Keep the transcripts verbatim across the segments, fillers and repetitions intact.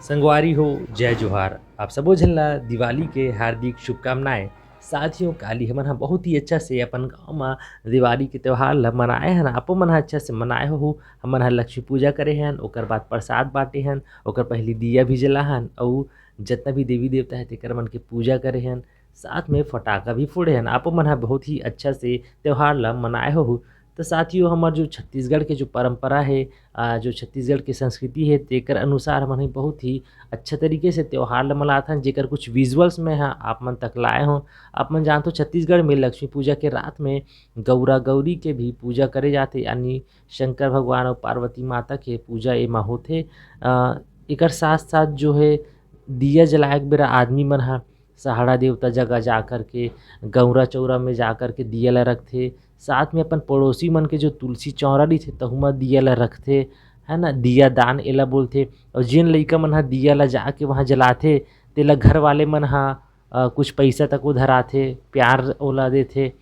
संगवारी हो, जय जोहार। आप सबो झन ला दिवाली के हार्दिक शुभकामनाएं। साथियों, काली हमन ह बहुत ही अच्छा से अपन गांव म दिवाली के त्योहार ला मनाए हन। आपो मन ह अच्छा से मनाए हो। हमन ह लक्ष्मी पूजा करे हन, ओकर बाद प्रसाद बांटे हन, ओकर पहली दिया भी जला हन, अउ जतना भी देवी देवता है तेकर मन के पूजा करे हन। साथ में फटाका भी फोड़े हन। आपो मन ह बहुत ही अच्छा से त्योहार ला मनाए हो। तो साथियों, हमर जो छत्तीसगढ़ के जो परंपरा है, आ, जो छत्तीसगढ़ के संस्कृति है, तेकर अनुसार हमन ह बहुत ही अच्छा तरीके से त्योहार ल मनाथन, जेकर कुछ विजुअल्स में ह आप मन तक लाए हों। आप मन जानथो, छत्तीसगढ़ में लक्ष्मी पूजा के रात में गौरा गौरी के भी पूजा करे जाथे, यानी शंकर भगवान और पार्वती माता के पूजा एमा होथे। अ, एकर साथ साथ जो है, दिया जलाए के बेरा आदमी मन ह सहाड़ा देवता जगह जा करके, गौरा चौरा में जा करके दिया ला रखथे। साथ में अपन पड़ोसी मन के जो तुलसी चौरा रहिथे, तहू म दिया ला रखथे, है ना, दिया दान एला बोलथे। और जिन लइका मन ह दिया ला जाके वहाँ जलाथे, तेला घर वाले मन ह, अ, कुछ पैसा तक उधराथे, प्यार ओला देथे।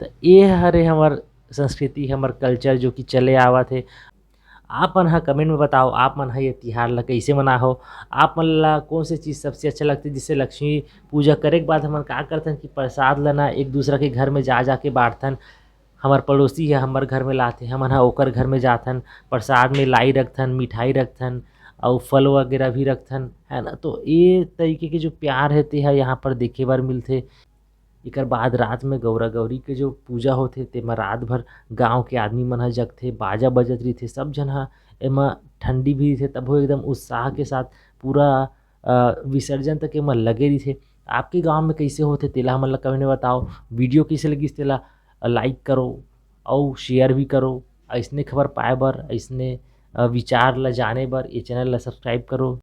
त ये हरे हमर संस्कृति, हमर कल्चर, जो कि चले आवत हे। आप मन ह कमेंट में बताओ, आप मन ह ये तिहार ला कइसे मनाहो? आप मन ला कौन से चीज़ सबसे अच्छा लगथे? जिससे लक्ष्मी पूजा करे के बाद हमन का करथन कि प्रसाद ला ना एक दूसरा के घर में जा जा के बांटथन। हमर पड़ोसी ह हमर घर में लाथे, हमन ह ओकर घर में जाथन, प्रसाद में लाई रखथन, मिठाई रखथन, अउ फल वगैरह भी रखथन, है ना? तो ये तरीके के जो प्यार है, ते ह यहाँ पर देखे बर मिलथे। एकर बाद रात में गौरा गौरी के जो पूजा होथे, तेमा रात भर गांव के आदमी मन ह जगथे, बाजा बजत रहिथे, सब झन ह एमा ठंडी भी रहिथे, तभो एकदम उत्साह के साथ पूरा, अ, विसर्जन तक एमा लगे रहिथे। आपके गांव में कइसे होथे, तेला हमन ला कमेंट में बताओ। वीडियो कइसे लगिस, तेला लाइक करो अउ शेयर भी करो। अइसने खबर पाए बर, अइसने, अ, विचार ला जाने बर ये चैनल ला सब्सक्राइब करो।